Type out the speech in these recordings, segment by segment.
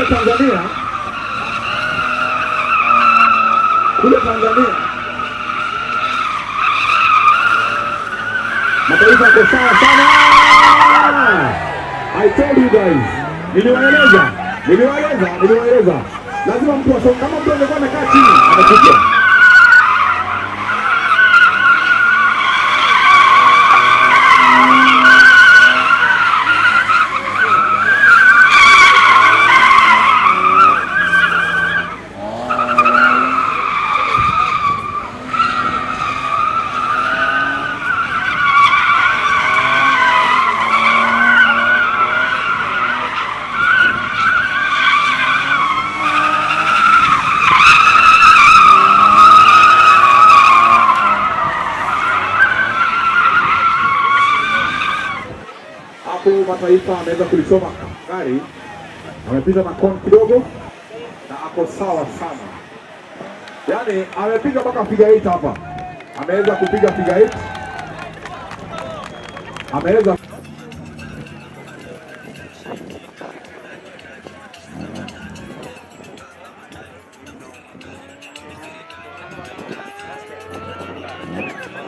Kule Tanzania, kule Tanzania mataifa yako sawa sana. I told you guys, niliwaeleza, niliwaeleza, niliwaeleza. Lazima mtu asome. Kama mtu angekuwa amekaa chini, amekuja. Hapo Mataifa ameweza kulisoma gari, amepita na kona kidogo na ako sawa sana, yaani amepiga mpaka figure 8 hapa, ameweza kupiga figure 8, ameweza.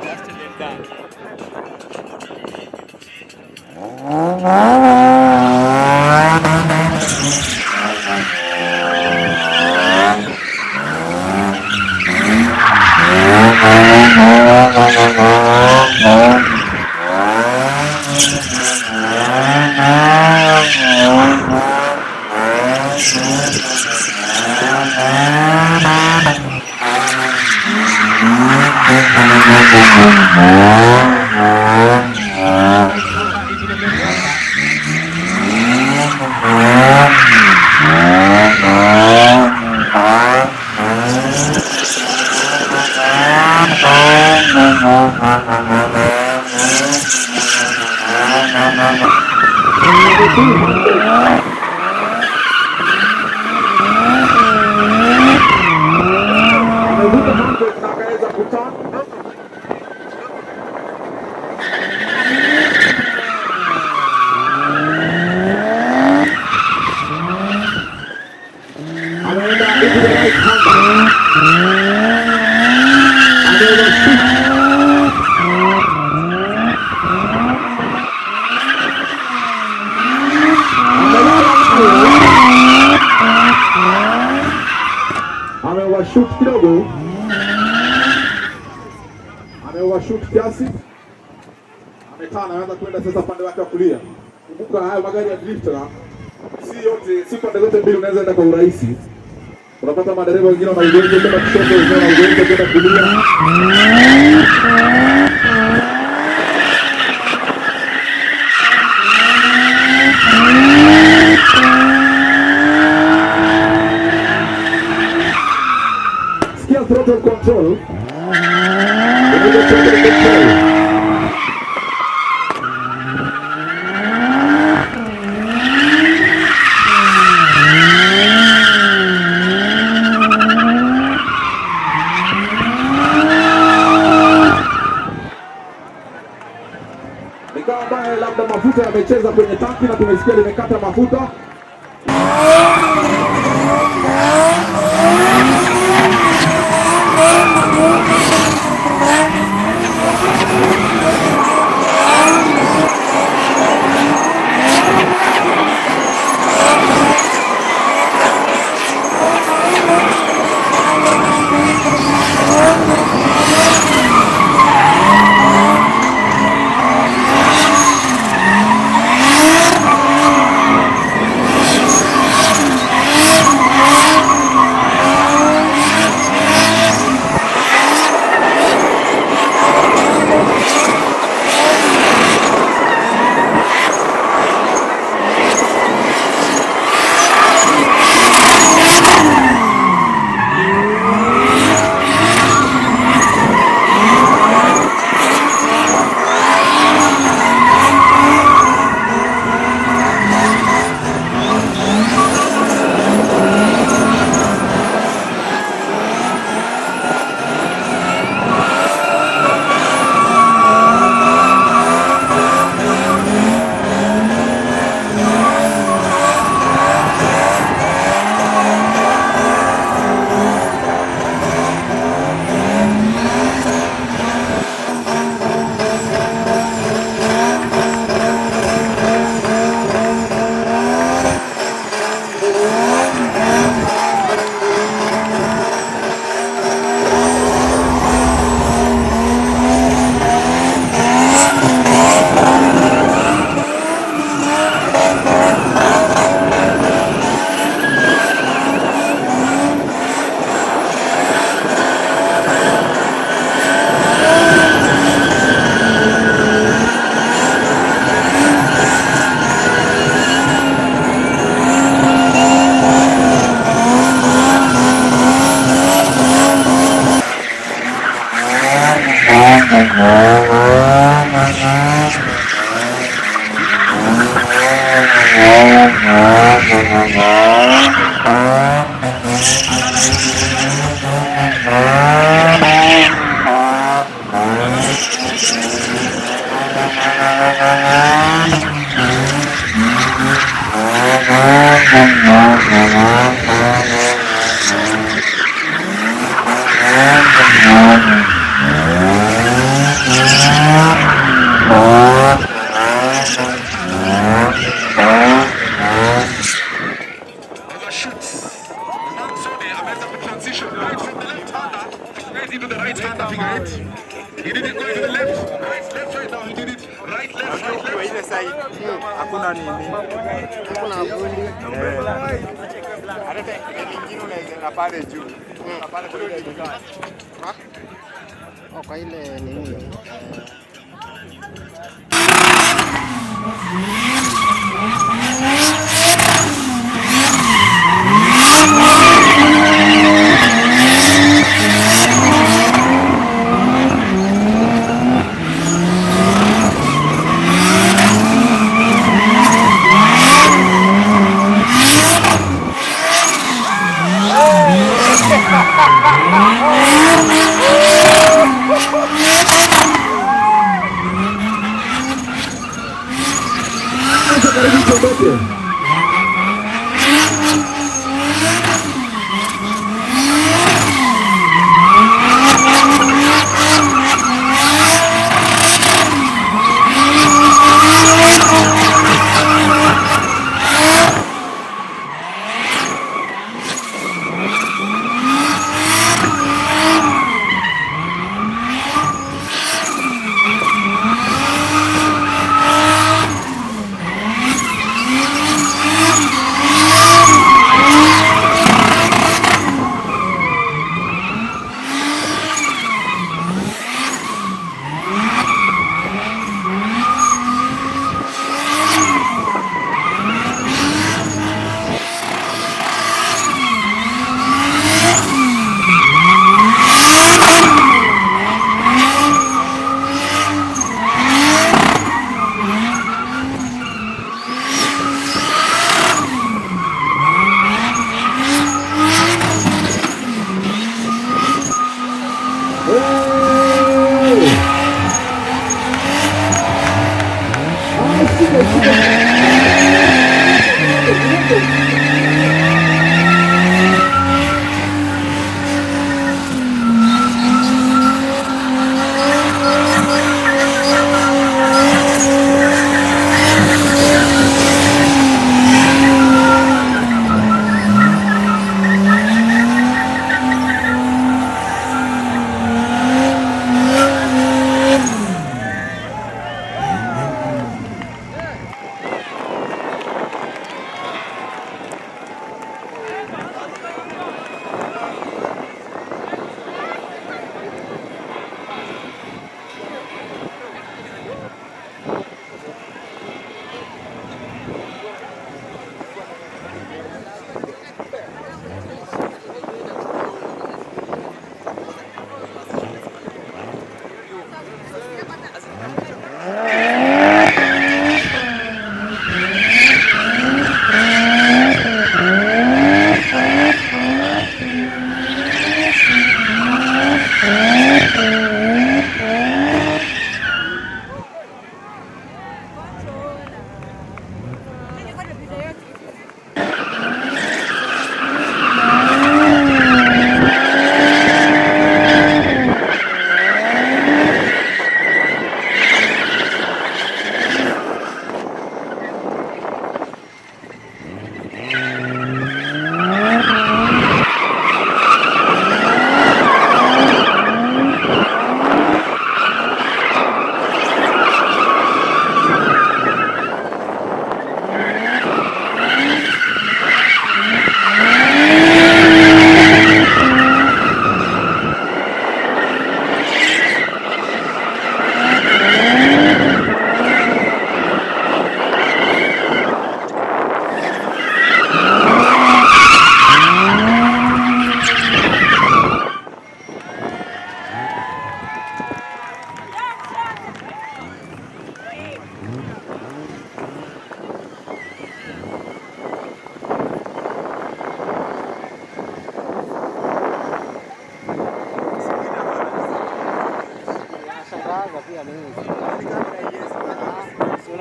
Justin and done. Amevuta handbrake na akaweza kuturn. Ameenda into the right hander. Ameovershoot. Amelala nayo. Ameovershoot kidogo, ameovershoot kiasi, ametaa, anaanza kwenda sasa upande wake wa kulia. Kumbuka hayo magari ya drift na si yote, si pande zote mbili unaweza enda kwa urahisi. Unapata madereva wengine wana ugonjwa kwenda kushoto, wengine wana ugonjwa kwenda kulia. Sikia throttle control. Inaitwa throttle control. Ni kama ambaye labda mafuta yamecheza kwenye tanki na tumesikia limekata mafuta. Overshoots. Sone ameweza kutransition right from the left hander straight into the right hander figure eight. He didn't go into the left, right, left, right now. He did it right, left, right, left. Ile side hakuna nini, Hakuna vumbi. Hata nyingine unaweza enda pale juu na pale kule. Oh, kwa ile nini Karibu tuondoke.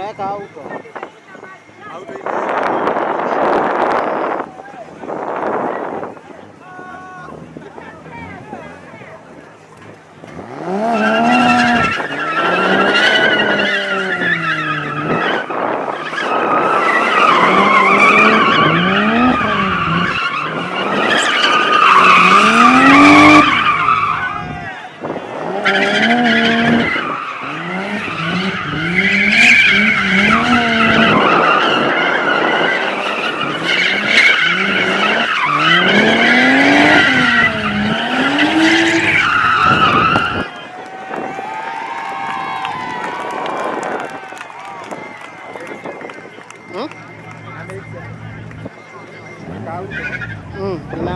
Unaweka auto. Auto ile. Hmm? Ina